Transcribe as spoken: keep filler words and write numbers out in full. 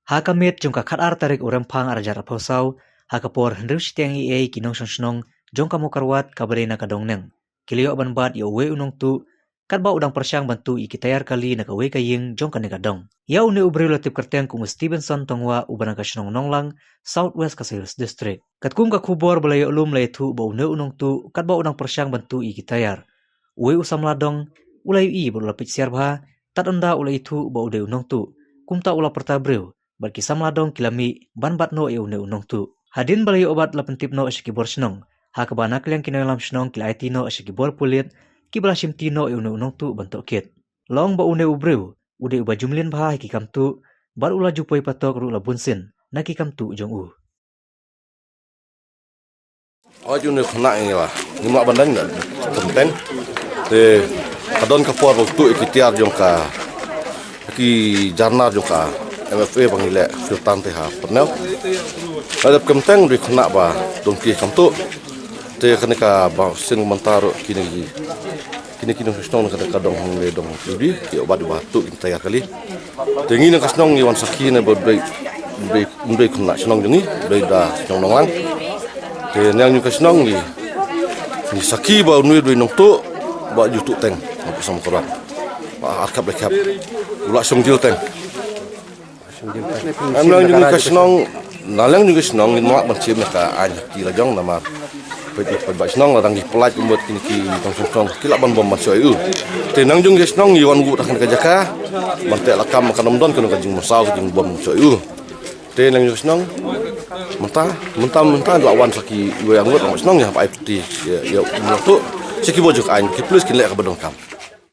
Ha ka miet jong ka khatar tarik u Rymphang arhajar arphew saw, ha ka por hynriew shiteng eiei ki nongshong shnong jong ka Mawkyrwat kaba dei na ka Dongneng ki la ïoh ban bat ïa uwei u nongtuh katba u dang pyrshang ban tuh ïa ki tayar kali na kawei ka ïing jong kane ka dong. Ïa une u briew la tip kyrteng kum u Stevenson Tongwa uba na ka shnong Nonglang, South West Khasi Hills District. Katkum ka khubor ba la ïoh lum la ïathuh ba une u nongtuh katba u dang pyrshang ban tuh ïa ki tayar, uwei u samla dong u la ïohi bad u la peit siar bha, tad ynda u la ïathuh ba u dei u nongtuh. Kumta u la pyrta briew bad ki samla dong ki la mih ban bat noh ïa une u nongtuh. Hadien ba la ïoh bat la pyntip noh sha ki bor shnong, ha kaba na ka liang ki nongïalam shnong ki la aiti noh sha ki bor pulit kiba la shimti noh ïa une u nongtuh ban tohkit. La ong ba une u briew u dei uba ju mlien bha ha ki kam tuh bad u la ju poi patok ruh la bun sien na ki kam tuh jong u. Oi, une khynnah ngi la, ngim lah ban dang da kyrteng. Te ka don ka por ba u tuh ïa ki tiar jong ka, ki jarnar jong ka M F A ba ngi leh field tan te ha Pynnew. La dep kyrteng, u dei khynnah ba don ki kam tuh. Te kane kaba sien mynta ruh kine ki, kine ki nongshong shnong na kata ka dong hangne, dong Judi, ki ïoh bat ïa uba tuh ïa ki tayar kali. Te ngi na ka shnong ngi wan sakhi ne ba u dei, u dei, u dei khynnah shnong jong ngi, u dei da shnong Nonglang. Te na liang jong ka shnong ngi, ngi sakhi ba une u dei u nongtuh, ba ju tuh teng, ba u sam korban. Ba ar khap lai khap u la shong jil teng. Na liang jong ka shnong, na liang jong ka shnong ngim lah ban shim ïa ka aiñ ha kti la jong namar peit, peit ba shnong la dang ki pynlait, um, bad kine ki nongshong shnong ki lah ban bom ban shu ai u. Te na liang jong ka shnong ngi wan wut ha kane ka jaka ban teh lakam, kan ym don kano ka jingmynsaw ka jingbom shu ai u. Te na liang jong ka shnong mynta, mynta, mynta la wan sa ki wei ngut na shnong ïa ba ai pyrthei ïa, ïa u nongtuh. Sa ki bor jong ka aiñ, ki pulit kin leh kaba donkam.